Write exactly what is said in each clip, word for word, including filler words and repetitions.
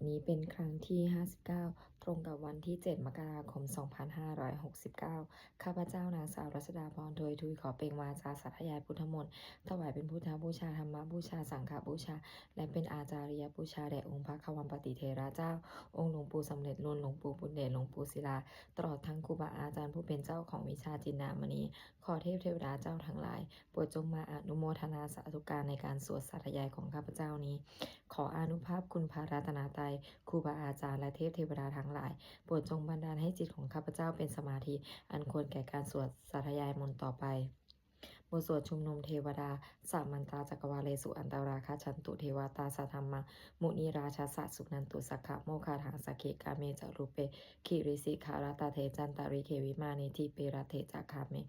นี้เป็นครั้งที่ ห้าสิบเก้า ตรงกับวันที่ เจ็ด มกราคม สองพันห้าร้อยหกสิบเก้า ข้าพเจ้านางสาวรัชดาพร โทยทุย ขอเปล่งวาจาสาธยายพุทธมนต์ ถวายเป็นพุทธบูชา ธรรมบูชา สังฆบูชา และเป็นอาจาริยบูชาแด่องค์พระควัมปติเถระเจ้า องค์หลวงปู่สำเร็จลุน หลวงปู่บุญเดช หลวงปู่ศิลา ตลอดทั้งครูบาอาจารย์ผู้เป็นเจ้าของวิชาจินดามณี ขอเทพเทวดาเจ้าทั้งหลาย โปรดจงมาอนุโมทนาสาธุการในการสวดสาธยายของข้าพเจ้านี้ ขออานุภาพคุณพระรัตนตรัย ครูบาอาจารย์ และเทพเทวดาทั้งหลาย โปรดจงบันดาลให้จิตของข้าพเจ้าเป็นสมาธิ อันควรแก่การสวดสาธยายมนต์ต่อไป บทสวดชุมนุมเทวดา Samantā cakkavāḷesu atrāgacchantu devatā, saddhammaṃ munirājassa suṇantu saggamokkhadaṃ. Sagge kāme ca rūpe girisikharataṭe cantalikkhe vimāne, dīpe raṭṭhe ca gāme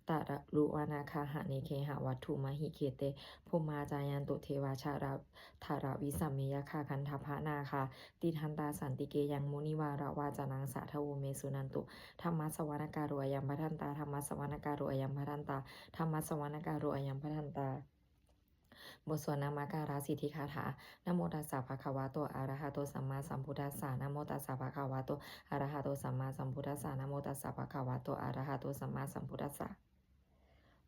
taruvanagahane gehavatthumhi khette, bhummā cāyantu devā jala- -thalavisame yakkhagandhabbanāgā, tiṭṭhantā santike yaṃ munivaravacanaṃ sādhavo me suṇantu. Dhammassavanakālo ayam bhadantā. Dhammassavanakālo ayam bhadantā. Dhammassavanakālo ayam bhadantā. บทสวดนมการสิทธิคาถา Namo tassa bhagavato arahato sammāsambuddhassa. Namo tassa bhagavato arahato sammāsambuddhassa. Namo tassa bhagavato arahato sammāsambuddhassa.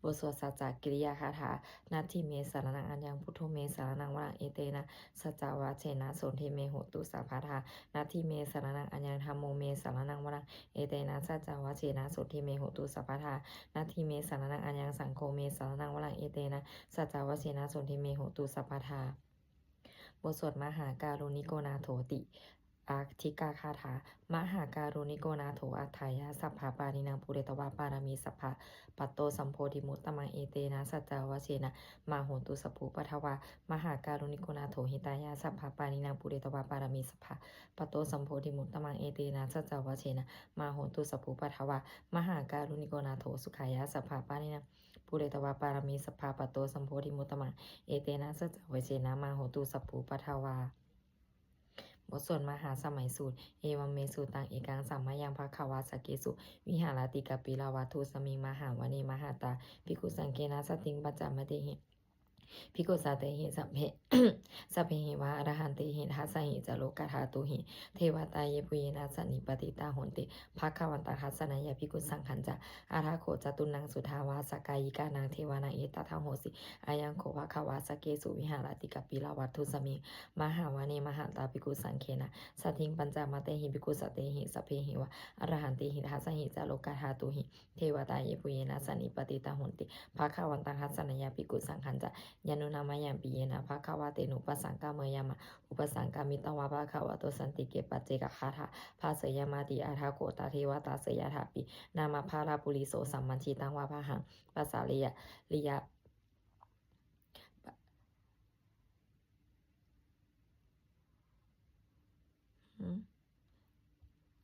บทสวดสัจจกิริยาคาถา Natthi me saraṇaṃ aññaṃ, buddho me saraṇaṃ varaṃ, etena saccavajjena sotthi me hotu sabbadā. Natthi me saraṇaṃ aññaṃ, dhammo me saraṇaṃ varaṃ, etena saccavajjena sotthi me hotu sabbadā. Natthi me saraṇaṃ aññaṃ, saṅgho me saraṇaṃ varaṃ, etena saccavajjena sotthi me hotu sabbadā. บทสวดมหาการุณิโกนาโถติอาทิกาคาถา Mahākāruṇiko nātho atthāya sabbapāṇinaṃ, pūretvā pāramī sabbā patto sambodhimuttamaṃ, etena saccavajjena mā hontu sabbupaddavā. Mahākāruṇiko nātho hitāya sabbapāṇinaṃ, pūretvā pāramī sabbā patto sambodhimuttamaṃ, etena saccavajjena mā hontu sabbupaddavā. Mahākāruṇiko nātho sukhāya sabbapāṇinaṃ, pūretvā pāramī sabbā patto sambodhimuttamaṃ, etena saccavajjena mā hontu sabbupaddavā. บทสวดมหาสมัยสูตร Evaṃ me sutaṃ. Ekaṃ samayaṃ bhagavā sakkesu viharati kapilavatthusmiṃ mahāvane mahatā bhikkhusaṅghena saddhiṃ pañcamattehi bhikkhusatehi sabbe- sabbeheva arahantehi. Dasahi ca lokadhātūhi devatā yebhuyyena sannipatitā honti bhagavantaṃ dassanāya bhikkhusaṅghañca. Atha kho catunnaṃ suddhāvāsakāyikānaṃ devānaṃ etadahosi: Ayaṃ kho bhagavā sakkesu viharati kapilavatthusmiṃ mahāvane mahatā bhikkhusaṅghena saddhiṃ pañcamattehi bhikkhusatehi sabbeheva arahantehi. Dasahi ca lokadhātūhi devatā yebhuyyena sannipatitā honti bhagavantaṃ dassanāya bhikkhusaṅghañca. Yannūna mayampi yena bhagavā tenupasaṅkameyyāma, upasaṅkamitvā bhagavato santike paccekagāthā bhāseyyāmāti. Atha kho tā devatā seyyathāpi nāma baḷapuriso sammiñjitaṃ vā bāhaṃ pasāreyya, riyya-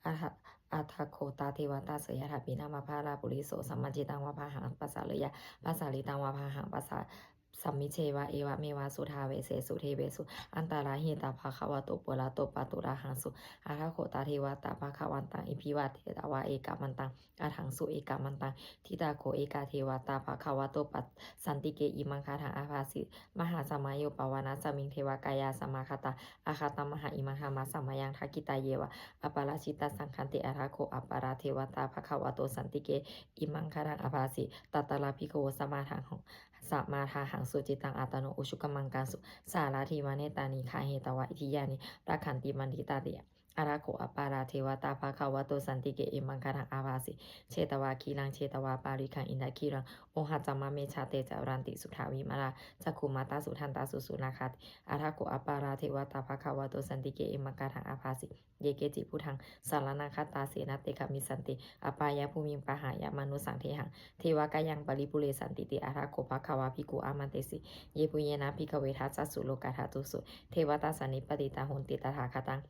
Atha- atha kho tā devatā seyyathāpi nāma baḷapuriso sammiñjitaṃ vā bāhaṃ pasāreyya, pasāritaṃ vā bāhaṃ pasā- sammiñjeyya, evameva suddhāvāsesu devesu antarahitā bhagavato purato pāturahaṃsu. Atha kho tā devatā bhagavantaṃ abhivādetvā ekamantaṃ aṭṭhaṃsu. Ekamantaṃ ṭhitā kho ekā devatā bhagavato pa- santike imaṃ gāthaṃ abhāsi: Mahāsamayo pavanasmiṃ, devakāyā samāgatā; āgatamha imaṃ dhammasamayaṃ, dakkhitāyeva aparājitasaṅghanti. Atha kho aparā devatā bhagavato santike imaṃ gāthaṃ abhāsi: Tatra bhikkhavo samādahaṃsu, cittaṃ attano ujukamakaṃsu; sārathīva nettāni gahetvā, indriyāni rakkhanti paṇḍitāni. Atha kho aparā devatā bhagavato santike imaṃ gāthaṃ abhāsi: Chetvā khīlaṃ chetvā palighaṃ, indakhīlaṃ ohaccamanejā; te caranti suddhā vimalā, cakkhumatā sudantā susunāgāti. Atha kho aparā devatā bhagavato santike imaṃ gāthaṃ abhāsi: Ye keci buddhaṃ saraṇaṃ gatāse, na te gamissanti apāyabhūmiṃ; pahāya mānusaṃ dehaṃ, devakāyaṃ paripūressantīti. Atha kho bhagavā bhikkhū āmantesi: Yebhuyyena bhikkhave dasasu lokadhātūsu devatā sannipatitā honti tathāgataṃ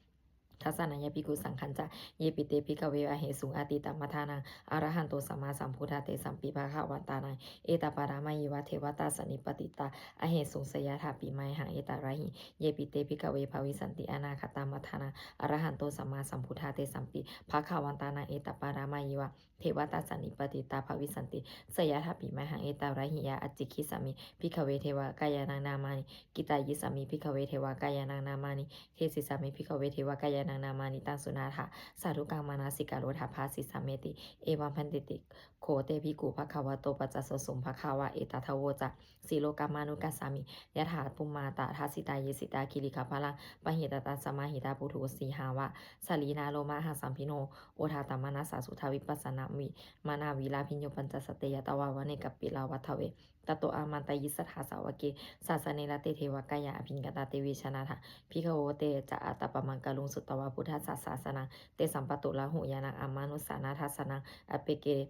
dassanāya bhikkhusaṅghañca. Yepi te bhikkhave ahesuṃ atītamaddhānaṃ arahanto sammāsambuddhā, tesampi bhagavantānaṃ etaparamāyeva devatā sannipatitā ahesuṃ, seyyathāpi mayhaṃ etarahi. Yepi te bhikkhave bhavissanti anāgatamaddhānaṃ arahanto sammāsambuddhā, tesampi bhagavantānaṃ etaparamāyeva devatā sannipatitā bhavissanti, seyyathāpi mayhaṃ etarahi. Yācikkhissāmi bhikkhave devakāyānaṃ nāmāni, kittayissāmi bhikkhave devakāyānaṃ nāmāni, desissāmi bhikkhave devakāyānaṃ nāmāni, taṃ suṇātha sādhukaṃ manasikarotha bhāsissāmīti. Evaṃ bhanteti kho te bhikkhū bhagavato paccassosuṃ. Bhagavā etadavoca: Silokamanukassāmi, yattha bhummā tadassitā; ye sitā girigabbharaṃ, pahitattā samāhitā. Puthū sīhāva sallīnā, lomahaṃsābhisambhuno; odātamanasā suddhā, vippasannamanāvilā. Bhiyyo pañcasate ñatvā, vane kāpilavatthave; tato āmantayi satthā, sāvake sāsane rate. Devakāyā abhikkantā, te vijānātha bhikkhavo. Te ca ātappamakaruṃ, sutvā buddhassa sāsanaṃ; tesampāturahu ñāṇaṃ, amanussāna dassanaṃ. Appeke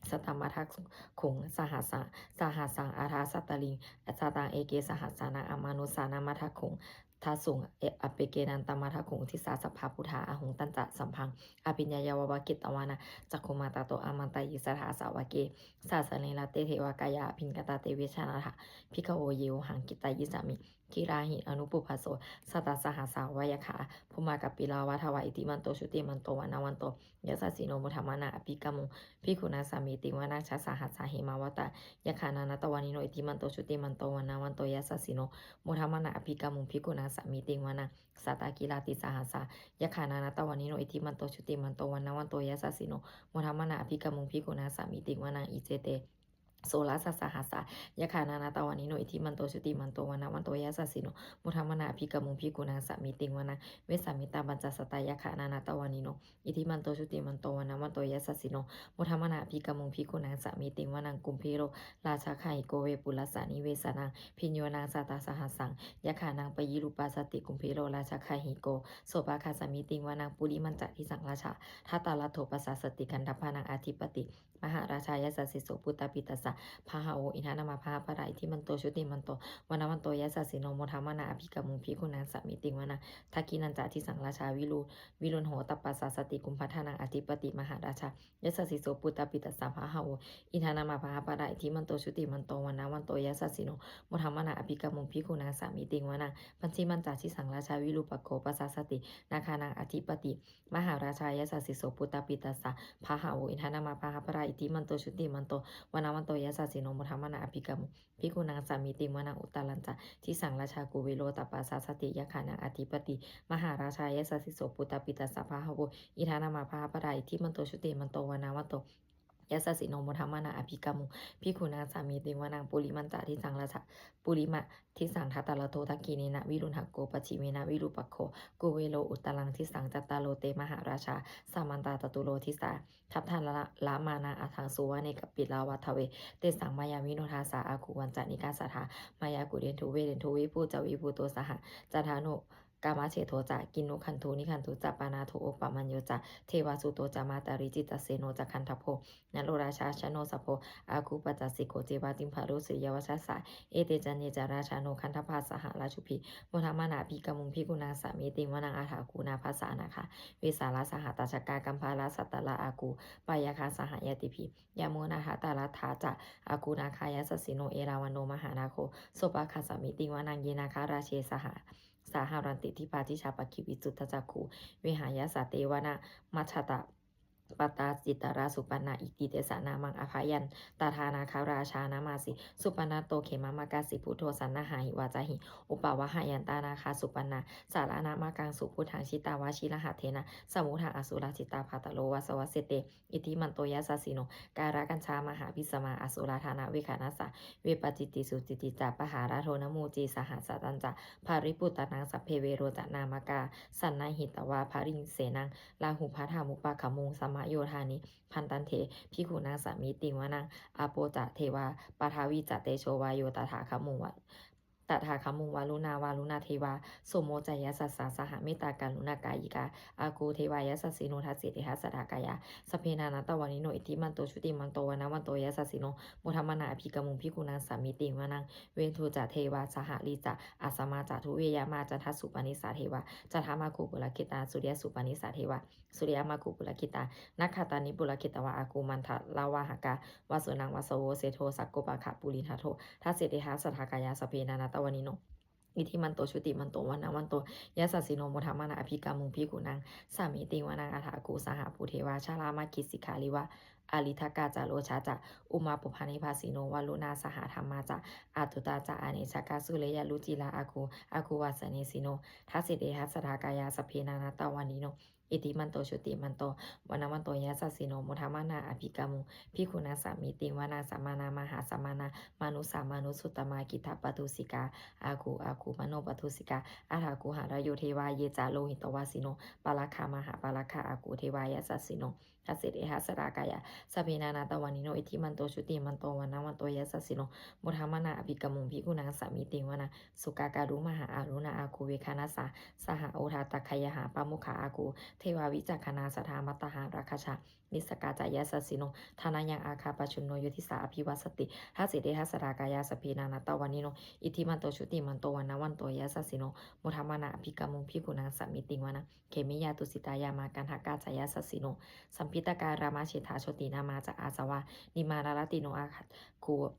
satamaddakkhuṃ, sahassaṃ atha sattariṃ; sataṃ eke sahassānaṃ, amanussānamaddasuṃ. Dassuṃ appekenantamaddakkhuṃ, disā sabbā phuṭā ahuṃ. Tañca sabbaṃ abhiññāya, vavakkhitvāna cakkhumā; tato āmantayi satthā, sāvake sāsane rate. Devakāyā abhikkantā, te vijānātha bhikkhavo; ye vohaṃ kittayissāmi, girāhi anupubbaso. Sattasahassā va yakkhā, bhummā kāpilavatthavā; iddhimanto jutimanto, vaṇṇavanto yasassino; modamānā abhikkāmuṃ, bhikkhūnaṃ samitiṃ vanaṃ. Chasahassā hemavatā, yakkhā nānattavaṇṇino; iddhimanto jutimanto, vaṇṇavanto yasassino; modamānā abhikkāmuṃ, bhikkhūnaṃ samitiṃ vanaṃ. Sātāgirā tisahassā, yakkhā nānattavaṇṇino; iddhimanto jutimanto, vaṇṇavanto yasassino; modamānā abhikkāmuṃ, bhikkhūnaṃ samitiṃ vanaṃ. Iccete soḷasasahassā, yakkhā nānattavaṇṇino; iddhimanto jutimanto, vaṇṇavanto yasassino; modamānā abhikkāmuṃ, bhikkhūnaṃ samitiṃ vanaṃ. Vessāmittā pañcasatā, yakkhā nānattavaṇṇino; iddhimanto jutimanto, vaṇṇavanto yasassino; modamānā abhikkāmuṃ, bhikkhūnaṃ samitiṃ vanaṃ. Kumbhīro rājagahiko, vepullassa nivesanaṃ; bhiyyo naṃ satasahassaṃ, yakkhānaṃ payirupāsati; kumbhīro rājagahiko, sopāga samitiṃ vanaṃ. Purimañca disaṃ rājā, dhataraṭṭho pasāsati; gandhabbānaṃ ādhipati, mahārājā yasassi so. Puttāpi tassa bahavo, indanāmā mahabbalā; iddhimanto jutimanto, vaṇṇavanto yasassino; modamānā abhikkāmuṃ, bhikkhūnaṃ samitiṃ vanaṃ. Dakkhiṇañca disaṃ rājā, viru viruḷho tappasāsati; kumbhaṇḍānaṃ ādhipati, mahārājā yasassi so. Puttāpi tassa bahavo, indanāmā mahabbalā; iddhimanto jutimanto, vaṇṇavanto yasassino; modamānā abhikkāmuṃ, bhikkhūnaṃ samitiṃ vanaṃ. Pacchimañca disaṃ rājā, virūpakkho pasāsati; nāgānaṃ ādhipati, mahārājā yasassi so. Puttāpi tassa bahavo, indanāmā mahabbalā; iddhimanto jutimanto, vaṇṇavanto yasassino; modamānā abhikkāmuṃ, bhikkhūnaṃ samitiṃ vanaṃ. Uttarañca disaṃ rājā, kuvero tappasāsati; yakkhānaṃ ādhipati, mahārājā yasassi so. Puttāpi tassa bahavo, indanāmā mahabbalā; iddhimanto jutimanto, vaṇṇavanto yasassino; modamānā abhikkāmuṃ, bhikkhūnaṃ samitiṃ vanaṃ. Purimañca disaṃ rājā, purima disaṃ dhataraṭṭho; dakkhiṇena viruḷhako, pacchimena virūpakkho, kuvero uttaraṃ disaṃ. Cattāro te mahārājā, samantā caturo disā; daddallamānā aṭṭhaṃsu, vane kāpilavatthavē. Tesaṃ māyāvino dāsā, āgū vañcanikā saṭhā; māyā kuṭeṇḍu veṭeṇḍu, viṭū ca viṭuṭo saha; candano kāmaseṭṭho ca, kinnughaṇḍu nighaṇḍu ca; panādo opamañño ca, devasūto ca mātali; cittaseno ca gandhabbo, naḷorājā janosabho; āgū pañcasikho ceva, timbarū suriyavaccasā. Ete caññe ca rājāno, gandhabbā saha rājubhi; modamānā abhikkāmuṃ, bhikkhūnaṃ samitiṃ vanaṃ. Athāgū nābhasā nāgā, vesālā sahatacchakā; kambalassatarā āgū, pāyāgā saha ñātibhi. Yāmunā dhataraṭṭhā ca, āgū nāgā yasassino; erāvaṇo mahānāgo, sopāga samitiṃ vanaṃ. Ye nāgarāje sahasā haranti, dibbā dijā pakkhi visuddhacakkhū; vehāyasā te vanamajjhapattā, citrā supaṇṇā iti tesa nāmaṃ. Abhayantadā nāgarājānamāsi, supaṇṇato khemamakāsi; buddho saṇhāhi vācāhi, upavhayantā nāgā supaṇṇā. Saraṇamakaṃsu buddhaṃ, jitā vajirahatthena; samuddaṃ asurā sitā, bhātaro vāsavassete. Iddhimanto yasassino, kālakañjā mahābhismā; asurā dānaveghasā, vepacitti sucitti ca. Pahārādo namucī saha, satañca baliputtānaṃ; sabbe verocanāmakā, sannayhitvā baliṃ senaṃ. Rāhubhaddamupāgamuṃ, samayodāni bhaddante; bhikkhūnaṃ samitiṃ vanaṃ. Āpo ca devā paṭhavī ca, tejo vāyo tadāgamuṃ; tathāgamuṃ varuṇā vāruṇā devā. Somo ca yasassā saha mettākaruṇākāyikā, āgū devā yasassino. Dasete dasadhā kāyā sabbe nānattavaṇṇino, iddhimanto jutimanto vaṇṇavanto yasassino, modamānā abhikkāmuṃ bhikkhūnaṃ samitiṃ vanaṃ. Veṇḍū ca devā sahalī ca asamā ca duve yamā, candassūpanisā devā candamāgū purakkhitā, suriyassūpanisā devā suriyamāgū purakkhitā, nakkhattāni purakkhitvā āgū mandalavāhakā, vasūnaṃ vāsavo seṭṭho sakkopāga purindado. Dasete dasadhā kāyā sabbe nānattavaṇṇino, iddhimanto jutimanto vaṇṇavanto yasassino, modamānā abhikkāmuṃ bhikkhūnaṃ samitiṃ vanaṃ. Athāgū sahabhū devā jalamaggisikhāriva, ariṭṭhakā ca rojā ca ummāpupphanibhāsino, varuṇā sahadhammā ca accutā ca anejakā, sūleyyarucirā āgū āgū vāsavanesino. Dasete dasadhā kāyā sabbe nānattavaṇṇino, iddhimanto jutimanto vaṇṇavanto yasassino, modamānā abhikkāmuṃ bhikkhūnaṃ samitiṃ vanaṃ. Samānā mahāsamānā mānusā mānusuttamā, khiḍḍāpadūsikā āgū āgū manopadūsikā, athāgū harayo devā ye ca lohitavāsino, pāragā mahāpāragā āgū devā yasassino. Dasete dasadhā kāyā sabbe nānattavaṇṇino, iddhimanto jutimanto vaṇṇavanto yasassino, modamānā abhikkāmuṃ bhikkhūnaṃ samitiṃ vanaṃ. Sukkā karumhā aruṇā āgū veghanasā saha, odātagayhā pāmokkhā āgū devā vicakkhaṇā, sadāmattā hāragajā missakā ca yasassino, thanayaṃ āga pajjunno yo disā abhivassati. Dasete dasadhā kāyā sabbe nānattavaṇṇino, iddhimanto jutimanto vaṇṇavanto yasassino, modamānā abhikkāmuṃ bhikkhūnaṃ samitiṃ vanaṃ. Khemiyā tusitā yāmā kaṭṭhakā ca yasassino, lambitakā lāmaseṭṭhā jotināmā ca āsavā, nimmānaratino āgū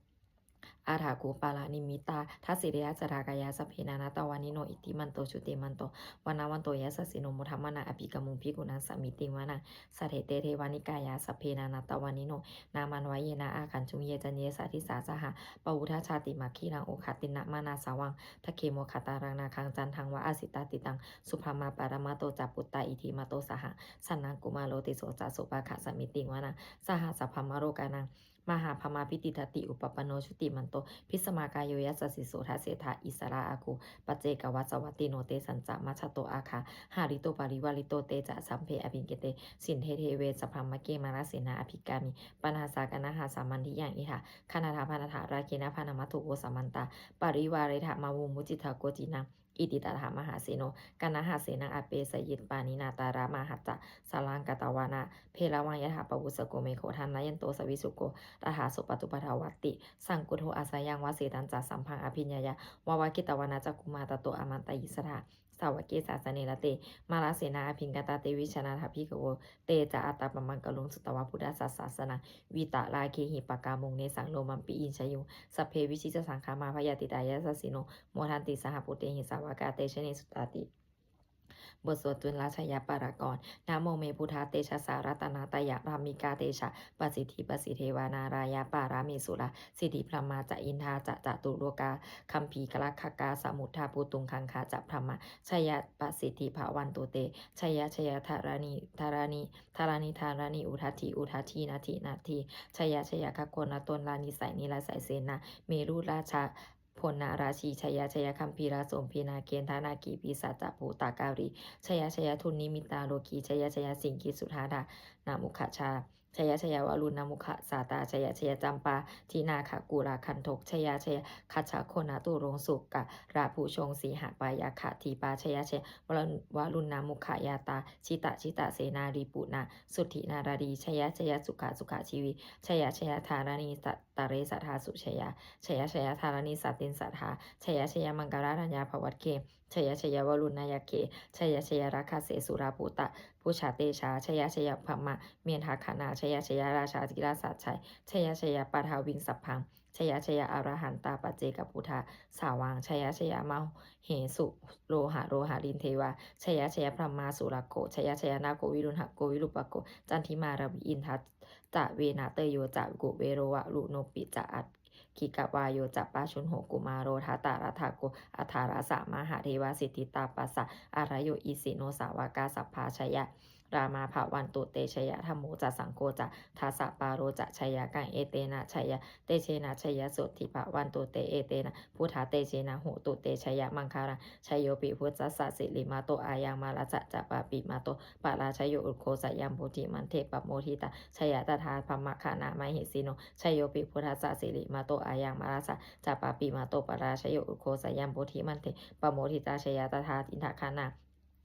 athāgū paranimmitā. Dasete dasadhā kāyā sabbe nānattavaṇṇino, iddhimanto jutimanto vaṇṇavanto yasassino, modamānā abhikkāmuṃ bhikkhūnaṃ samitiṃ vanaṃ. Saṭṭhete devanikāyā sabbe nānattavaṇṇino, nāmanvayena āgañchuṃ ye caññe sadisā saha, pavutthajātimakkhilaṃ oghatiṇṇamanāsavaṃ, dakkhemoghataraṃ nāgaṃ candaṃva asitātitaṃ, subrahmā paramatto ca puttā iddhimato saha, sanaṅkumāro tisso ca sopāga samitiṃ vanaṃ. Sahassabrahmalokānaṃ mahābrahmābhitiṭṭhati, upapanno jutimanto bhismākāyo yasassi so. Dasettha issarā āgū paccekavasavattino, tesañca majjhato āgā hārito parivārito. Te ca sabbe abhikkante sinde deve sabrahmake, mārasenā abhikkāmi pāṇāsakaṇhassa mandiyaṃ. Idha gaṇhatha bandhatha rāgena bhaṇāma tuvo samantā parivāretha mā vo muñcittha koci naṃ. Iti tattha mahāseno kaṇhasenaṃ apesayi pāṇinā talamāhacca saraṃ katvāna bheravaṃ. Yathā pāvussako megho thanayanto savijjuko, tadā so paccudāvatti saṅkuddho asayaṃvase. Tañca sabbaṃ abhiññāya vavakkhitvāna cakkhumā, tato āmantayi satthā sāvake sāsane rate. Mārasenā abhikkantā te vijānātha bhikkhavo, te ca ātappamakaruṃ sutvā buddhassa sāsanaṃ. Vītarāgehi pakkāmuṃ nesaṃ lomampi iñjayuṃ. Sabbe vijitasaṅgāmā bhayātītā yasassino, modanti saha bhūtehi sāvakā te janesutāti. บทสวดจุลชัยปกรณ์ Namo me buddhatejasā ratanattayadhammikā, tejapasiddhiprasiddhevā nārāyaparamesurā, siddhibrahmā ca indā ca catulokā gambhīrakkhakā, samuddā bhūtuṃ gaṅgā ca brahmā jaya pasiddhi bhavantu te. Jaya jaya dharaṇi dharaṇi dharaṇi dharaṇi udadhi udadhi nadi nadi, jaya jaya gagonlatonlanisai nirajai senā merurāja bonarajī, jaya jaya gambhīrasombhī nāgendanāgī pisācabhūtakālī, jaya jaya dunnimittarogī, jaya jaya siṅgī sudādānamukhajā, jaya jaya varuṇṇamukhasātrā, jaya jaya campādināgakulagantho, jaya jaya gajjagonnaturaṅga sukarabhujaṅga sīhabyagghadīpā, jaya jaya varuṇ- varuṇṇamukhayātrā, jita jita senārī puna suddhi naradī, jaya jaya sukha sukha jīvī, jaya jaya dharaṇītale sadā sujayā, jaya jaya dharaṇīsāntin sadā, jaya jaya maṅkarājaraññā bhavagge, jaya jaya varuṇṇayakkhe, jaya jaya rakkhase surabhūta bhujatejā, jaya jaya brahmendagaṇā, jaya jaya rājādhirājasājjai, jaya jaya paṭhaviṃ sabbaṃ, jaya jaya arahantā paccekabuddhasāvaṃ, jaya jaya mahesuro haro harindevā, jaya jaya brahmā surakkho, jaya jaya nāgo viruḷhako virūpakkho candimā ravi, indā ca venateyyo ca kuvero varuṇopi ca, aggi- -kavāyo ca pājuṇho kumāro dhataraṭṭhako, aṭṭhārasa mahādevā siddhitāpasa-ādayo, isino sāvakā sabbā jaya rāmā bhavantu te jaya, dhammo ca saṅgho ca dasapālo ca jayakaṃ, etena jaya tejena jayasotthī bhavantu te, etena buddhatejena hotu te jayamaṅgalaṃ. Jayopi buddhassa sirimato ayaṃ, mārassa ca pāpimato parājayo, ugghosayaṃ bodhimaṇḍe pamoditā jaya tadā brahmagaṇā mahesino. Jayopi buddhassa sirimato ayaṃ, mārassa ca pāpimato parājayo, ugghosayaṃ bodhimaṇḍe pamoditā jaya tadā indagaṇā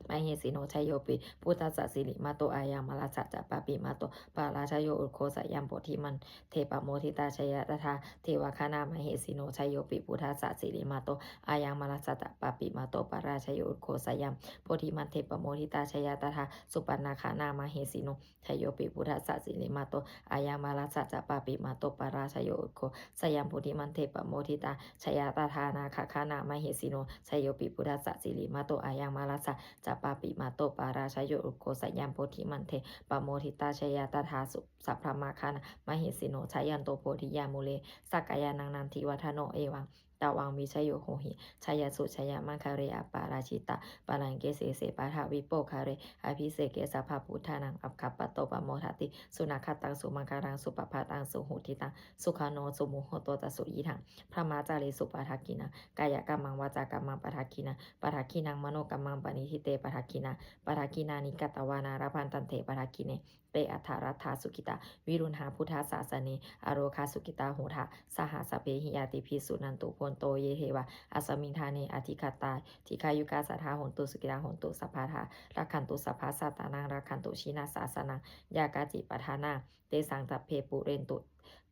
mahesino. Jayopi buddhassa sirimato ayaṃ, mārassa ca pāpimato parājayo, ugghosayaṃ bodhimaṇḍe pamoditā jaya tadā devagaṇā mahesino. Jayopi buddhassa sirimato ayaṃ, mārassa ca pāpimato parājayo, ugghosayaṃ bodhimaṇḍe pamoditā jaya tadā supaṇṇagaṇā mahesino. Jayopi buddhassa sirimato ayaṃ, mārassa ca pāpimato parājayo, ugghosayaṃ bodhimaṇḍe pamoditā jaya tadā nāgagaṇā mahesino. Jayopi buddhassa sirimato ayaṃ, mārassa ca pāpimato parājayo, ugghosayaṃ bodhimaṇḍe pamoditā jaya tadā su- sabrahmagaṇā mahesino. Jayanto bodhiyā mūle sakyānaṃ nandivaḍḍhano, evaṃ tvaṃ vijayo hohi jayassu jayamaṅgale, aparājitapallaṅke sīse paṭhavipokkhare, abhiseke sabbabuddhānaṃ aggappatto pamodati. Sunakkhattaṃ sumaṅgalaṃ supabhātaṃ suhuṭṭhitaṃ, sukhaṇo sumuhutto ca suyiṭṭhaṃ brahmacārisu, padakkhiṇaṃ kāyakammaṃ vācākammaṃ padakkhiṇaṃ, padakkhiṇaṃ manokammaṃ paṇidhī te padakkhiṇā. Padakkhiṇāni katvāna labhantatthe padakkhiṇe. Te atthaladdhā sukhitā viruḷhā buddhasāsane, arogā sukhitā hotha saha sabbehi ñātibhi. Suṇantu bhonto ye devā asmiṃ ṭhāne adhigatā, dīghāyukā sadā hontu, sukhitā hontu sabbadā, rakkhantu sabbasattānaṃ, rakkhantu jinasāsanaṃ. Yā kāci patthanā tesaṃ sabbe pūrentu,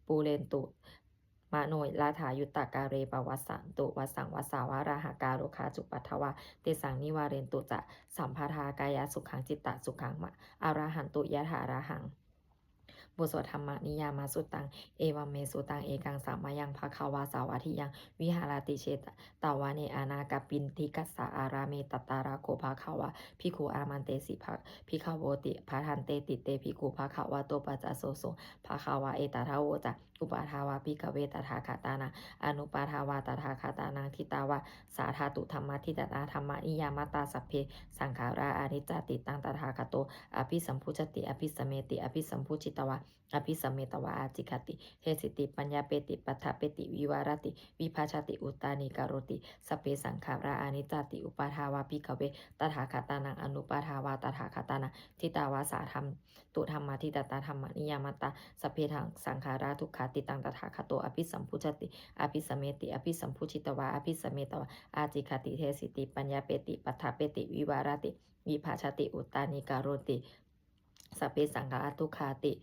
pūrentu manorathā, yuttakāle pavassantu vassaṃ vassā valāhakā. Rogā cupaddavā tesaṃ nivārentu ca sabbadā, kāyasukhaṃ cittasukhaṃ arahantu yathārahaṃ. บทสวด Dhammaniyāmasuttaṃ. Evaṃ me sutaṃ. Ekaṃ samayaṃ bhagavā sāvatthiyaṃ viharati jetavane anāthapiṇḍikassa ārāme. Tatra kho bhagavā bhikkhū āmantesi bhikkhavoti. Bhadanteti te bhikkhū bhagavato paccassosuṃ. Bhagavā etadavoca. Uppādā vā bhikkhave tathāgatānaṃ anuppādā vā tathāgatānaṃ, ṭhitāva sā dhātu dhammaṭṭhitatā dhammaniyāmatā, sabbe saṅkhārā aniccāti. Taṃ tathāgato abhisambujjhati abhisameti, abhisambujjhitvā abhisametvā ācikkhati deseti paññapeti paṭṭhapeti vivarati vibhajati uttānīkaroti. Sabbe saṅkhārā aniccāti. Uppādā vā bhikkhave tathāgatānaṃ anuppādā vā tathāgatānaṃ, ṭhitāva sā dhātu dhammaṭṭhitatā dhammaniyāmatā, sabbe saṅkhārā dukkhāti. Taṃ tathāgato abhisambujjhati abhisameti, abhisambujjhitvā abhisametvā ācikkhati deseti paññapeti paṭṭhapeti vivarati vibhajati uttānīkaroti. Sabbe saṅkhārā dukkhāti.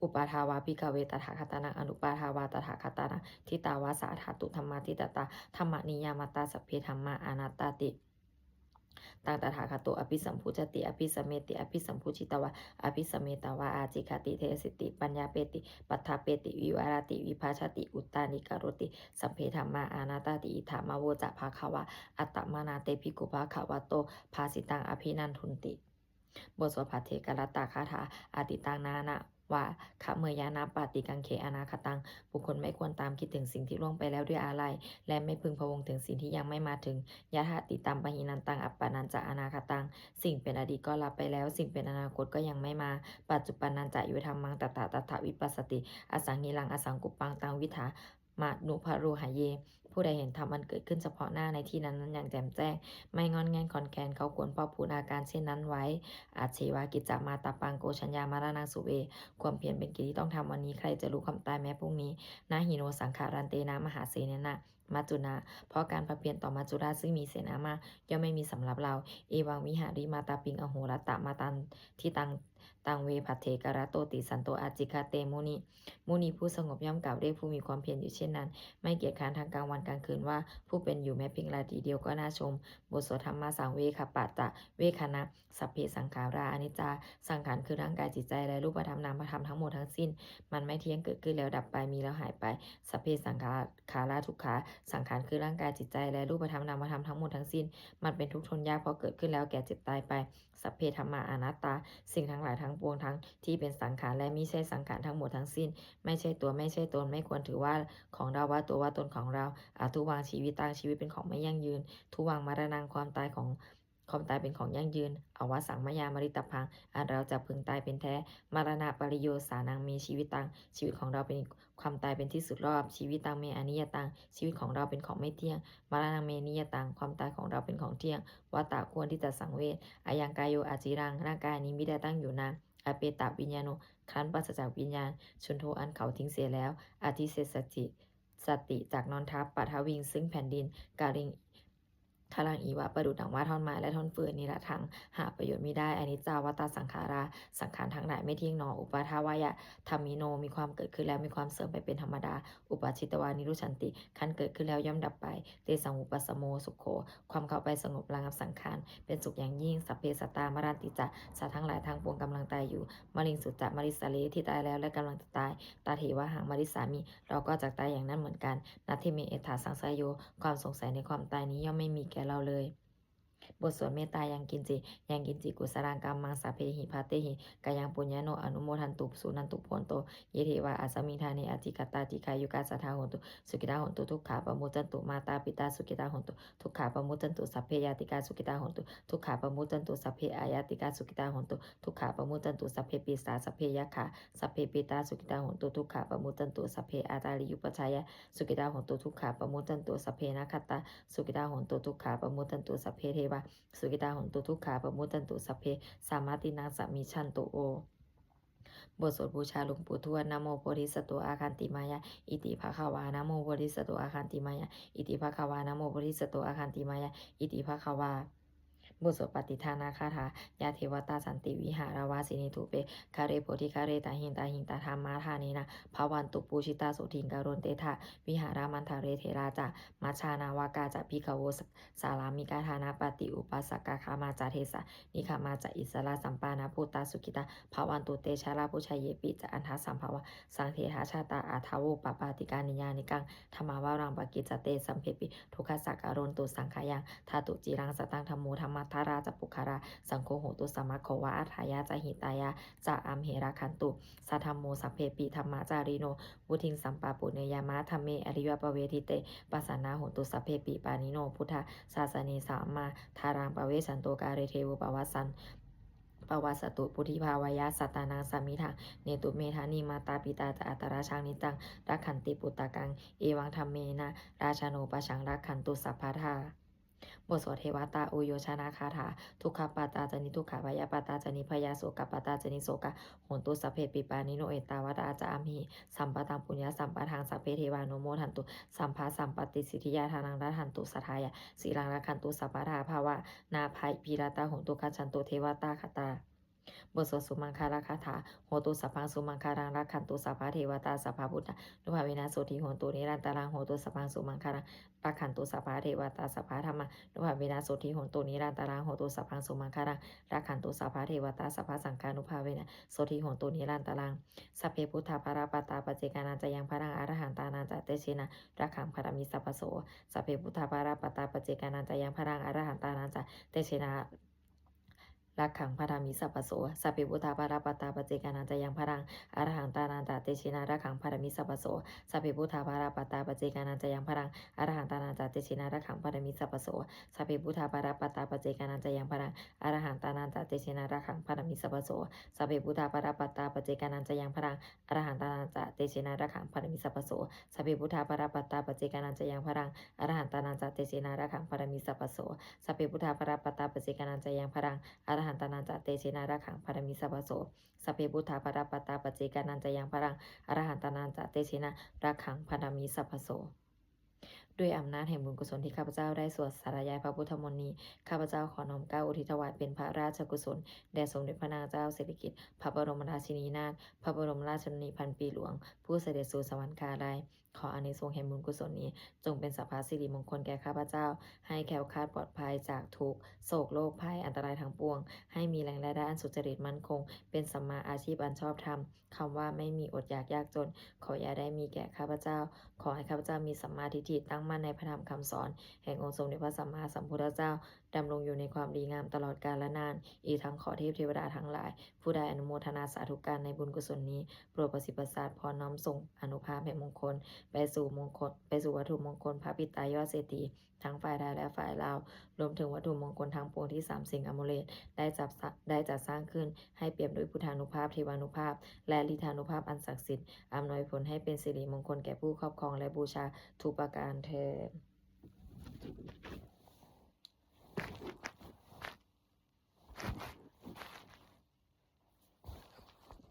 Uppādā vā bhikkhave tathāgatānaṃ anuppādā vā tathāgatānaṃ, ṭhitāva sā dhātu dhammaṭṭhitatā dhammaniyāmatā, sabbe dhammā anattāti. Taṃ tathāgato abhisambujjhati abhisameti, abhisambujjhitvā abhisametvā ācikkhati deseti paññapeti paṭṭhapeti vivarati vibhajati uttānīkaroti. Sabbe dhammā anattāti. Idamavoca bhagavā. Attamanā te bhikkhū bhagavato bhāsitaṃ abhinandunti. บทสวดภัทเทกรัตตคาถา Atītaṃ nānvāgameyya nappaṭikaṅkhe anāgataṃ. บุคคลไม่ควรตามคิดถึงสิ่งที่ล่วงไปแล้วด้วยอาลัย และไม่พึงพะวงถึงสิ่งที่ยังไม่มาถึง Yadatītaṃ pahīnantaṃ appannañca anāgataṃ. สิ่งเป็นอดีตก็ละไปแล้ว สิ่งเป็นอนาคตก็ยังไม่มา Paccuppannañca yo dhammaṃ tattha tattha vipassati, asaṃhīraṃ asaṅkuppaṃ taṃ viddhā manubrūhaye. ผู้ใดเห็นธรรมอันเกิดขึ้นเฉพาะหน้าในที่นั้นๆ อย่างแจ่มแจ้ง ไม่ง่อนแง่นคลอนแคลน เขาควรพอกพูนอาการเช่นนั้นไว้ Ajjeva kiccamātappaṃ ko jaññā maraṇaṃ suve. ความเพียรเป็นกิจที่ต้องทำวันนี้ ใครจะรู้ความตายแม้พรุ่งนี้ Na hi no saṅgarantena mahāsenena maccunā. เพราะการผัดเพี้ยนต่อมัจจุราชซึ่งมีเสนามาก ย่อมไม่มีสำหรับเรา Evaṃ vihārimātāpiṃ ahorattamatanditaṃ, taṃ ve bhaddekarattoti santo ācikkhate muni. มุนีผู้สงบย่อมกล่าวเรียกผู้มีความเพียรอยู่เช่นนั้น ไม่เกียจคร้านทั้งกลางวันกลางคืนว่า ผู้เป็นอยู่แม้เพียงราตรีเดียวก็น่าชม บทสวด Dhammasaṃvegapaccavegana. Sabbe saṅkhārā aniccā. สังขารคือร่างกายจิตใจและรูปธรรมนามธรรมทั้งหมดทั้งสิ้น มันไม่เที่ยง เกิดขึ้นแล้วดับไป มีแล้วหายไป Sabbe saṅkhārā dukkhā. สังขารคือร่างกายจิตใจและรูปธรรมนามธรรมทั้งหมดทั้งสิ้น มันเป็นทุกข์ทนยาก เพราะเกิดขึ้นแล้วแก่เจ็บตายไป Sabbe dhammā anattā. สิ่งทั้งหลายทั้งปวงทั้งที่เป็นสังขารและมิใช่สังขารทั้งหมดทั้งสิ้น ไม่ใช่ตัวไม่ใช่ตน ไม่ควรถือว่าของเรา ว่าตัวว่าตนของเรา Adhuvaṃ jīvitaṃ. ชีวิตเป็นของไม่ยั่งยืน Dhuvaṃ maraṇaṃ. ความตายของ ความตายเป็นของยั่งยืน avasaṃ mayā maritabbaṃ อันเราจะพึงตายเป็นแท้ maraṇapariyosānaṃ me jīvitaṃ ชีวิตของเราเป็นความตายเป็นที่สุดรอบ jīvitaṃ me aniyataṃ ชีวิตของเราเป็นของไม่เที่ยง maraṇaṃ me niyataṃ ความตายของเราเป็นของเที่ยง vata ควรที่จะสังเวช ayaṃ kāyo aciraṃ ร่างกายนี้มิได้ตั้งอยู่นาน apetaviññāṇo ครั้นปราศจากวิญญาณ chuḍḍho อันเขาทิ้งเสียแล้ว adhisessati สถิตจากนอนทับ paṭhaviṃ ซึ่งแผ่นดิน kaliṃ kalaṃ iva ประดุจดังว่าท่อนไม้และท่อนฟืน niratthaṃ หาประโยชน์มิได้ aniccā vata saṅkhārā สังขารทั้งหลายไม่เที่ยงหนอ uppādavayadhammino มีความเกิดขึ้นแล้วมีความเสื่อมไปเป็นธรรมดา uppajjitvā nirujjhanti ครั้นเกิดขึ้นแล้วย่อมดับไป tesaṃ vūpasamo sukho ความเข้าไปสงบระงับสังขารเป็นสุขอย่างยิ่ง sabbe sattā maranti ca สัตว์ทั้งหลายทั้งปวงกำลังตายอยู่ mariṃsu ca marissare ที่ตายแล้วและกำลังจะตาย tathevāhaṃ marissāmi เราก็จักตายอย่างนั้นเหมือนกัน natthi me ettha saṃsayo ความสงสัยในความตายนี้ย่อมไม่มีแก่เราเลย บทสวดเมตตา yaṃ kiñci yaṃ kiñci kusalaṃ kammaṃ sabbehi bhavehi kataṃ puññaṃ no anumodantu suṇantu bhonto ye devā asmiṃ ṭhāne adhigatā dīghāyukā sadā hontu sukhitā hontu dukkhā pamuccantu mātāpitā sukhitā hontu dukkhā pamuccantu sabbe ñātikā sukhitā hontu dukkhā pamuccantu sabbe aññātikā sukhitā hontu dukkhā pamuccantu sabbe pisā sabbe yakkhā sabbe petā sukhitā hontu dukkhā pamuccantu sabbe ācariyupajjhāyā sukhitā hontu dukkhā pamuccantu sabbe nakkhattā sukhitā hontu dukkhā pamuccantu sabbe devā sukhitā hontu dukkhā pamuccantu sabbe sampattīnaṃ samijjhantu. บทสวดบูชาหลวงปู่ทวด Namo bodhisatto āgantimāya iti bhagavā. Namo bodhisatto āgantimāya iti bhagavā. Namo bodhisatto āgantimāya iti bhagavā. บทสวดปัตติทานาคาถา Yā devatā santi vihāravāsinī thūpe ghare bodhighare tahiṃ tahiṃ tattha mānena bhavantu pūjitā sotthiṃ karontedha vihāramaṇḍale. Therā ca majjhā navakā ca bhikkhavo sārāmikā dānapatī upāsakā gāmā ca desā nigamā ca issarā sappāṇabhūtā sukhitā bhavantu te. Jalābujā yepi ca aṇḍasambhavā saṃsedajātā athavopapātikā niyyānikaṃ dhammavaraṃ paṭicca te sabbepi dukkhassa karontu saṅkhayaṃ. Ṭhātu ciraṃ sataṃ dhammo dhammaddharā ca puggalā saṅgho hotu samaggo va atthāya ca hitāya ca. Amhe rakkhatu saddhammo sabbepi dhammacārino vuḍḍhiṃ sampāpuṇeyyāma dhamme ariyappavedite. Pasannā hontu sabbepi pāṇino buddhasāsane sammā dhāraṃ pavecchanto kāle devo pavassatu pavassatu buddhibhāvāya sattānaṃ samiddhaṃ netu medaniṃ. Mātā pitā ca atrajaṃ niccaṃ rakkhanti puttakaṃ evaṃ dhammena rājāno pajaṃ rakkhantu sabbadā. บทสวดเทวตาอุยโยชนคาถา Dukkhappattā ca niddukkhā bhayappattā ca nibbhayā sokappattā ca nissokā hontu sabbepi pāṇino. Ettāvatā ca amhehi sambhataṃ puññasampadaṃ sabbe devānumodantu sabbasampattisiddhiyā. Dānaṃ dadantu saddhāya sīlaṃ rakkhantu sabbadā bhāvanābhiratā hontu gacchantu devatāgatā. บทสวดสุมังคลคาถา Hotu sabbaṃ sumaṅgalaṃ rakkhantu sabbadevatā sabbabuddhānubhāvena sotthī hontu nirantaraṃ. Hotu sabbaṃ sumaṅgalaṃ rakkhantu sabbadevatā sabbadhammānubhāvena sotthī hontu nirantaraṃ. Hotu sabbaṃ sumaṅgalaṃ rakkhantu sabbadevatā sabbasaṅghānubhāvena sotthī hontu nirantaraṃ. Sabbe buddhā balappattā paccekānañca yaṃ balaṃ arahantānañca tejena rakkhaṃ bandhāmi sabbaso. Sabbe buddhā balappattā paccekānañca yaṃ balaṃ arahantānañca tejena rakkhaṃ bandhāmi sabbaso. Sabbe buddhā balappattā paccekānañca yaṃ balaṃ arahantānañca tejena rakkhaṃ bandhāmi sabbaso. Sabbe buddhā balappattā paccekānañca yaṃ balaṃ arahantānañca tejena rakkhaṃ bandhāmi sabbaso. Sabbe buddhā balappattā paccekānañca yaṃ balaṃ arahantānañca tejena rakkhaṃ bandhāmi sabbaso. Sabbe buddhā balappattā paccekānañca yaṃ balaṃ arahantānañca tejena rakkhaṃ bandhāmi sabbaso. Sabbe buddhā balappattā paccekānañca yaṃ balaṃ arahantānañca tejena rakkhaṃ bandhāmi sabbaso. Sabbe buddhā balappattā paccekānañca yaṃ balaṃ arahantānañca tejena rakkhaṃ bandhāmi sabbaso. Sabbe buddhā balappattā paccekānañca yaṃ balaṃ arahantānañca tejena rakkhaṃ bandhāmi sabbaso. ด้วยอำนาจแห่งบุญกุศลที่ข้าพเจ้าได้สวดสาธยายพระพุทธมนต์นี้ ข้าพเจ้าขอน้อมเกล้าอุทิศถวายเป็นพระราชกุศลแด่สมเด็จพระนางเจ้าสิริกิติ์ พระบรมราชินีนาถ พระบรมราชชนนีพันปีหลวง ผู้เสด็จสู่สวรรคาลัย ขออานิสงส์แห่งบุญกุศลนี้ จงเป็นสัพพะสิริมงคลแก่ข้าพเจ้า ให้แคล้วคลาดปลอดภัยจากทุกข์ โศกโรคภัย อันตรายทั้งปวง ให้มีแหล่งรายได้อันสุจริตมั่นคง เป็นสัมมาอาชีพอันชอบธรรม คำว่าไม่มีอดอยากยากจน ขออย่าได้มีแก่ข้าพเจ้า ขอให้ข้าพเจ้ามีสัมมาทิฏฐิตั้งมั่นในพระธรรมคำสอน แห่งองค์สมเด็จพระสัมมาสัมพุทธเจ้า ดำรงอยู่ในความดีงามตลอดกาลนาน อีกทั้งขอเทพเทวดาทั้งหลาย ผู้ได้อนุโมทนาสาธุการในบุญกุศลนี้ โปรดประสิทธิ์ประสาทพรน้อมส่งอานุภาพแห่งมงคล ไปสู่มงคล ไปสู่วัตถุมงคลพระปิดตายอดเศรษฐี ทั้งฝ่ายไทยและฝ่ายลาว รวมถึงวัตถุมงคลทั้งปวงที่สามสิงห์อมูเลตได้จัดสร้างได้จัดสร้างขึ้น ให้เปี่ยมด้วยพุทธานุภาพ เทวานุภาพ และฤทธานุภาพอันศักดิ์สิทธิ์ อำนวยผลให้เป็นสิริมงคลแก่ผู้ครอบครองและบูชาทุกประการเทอญ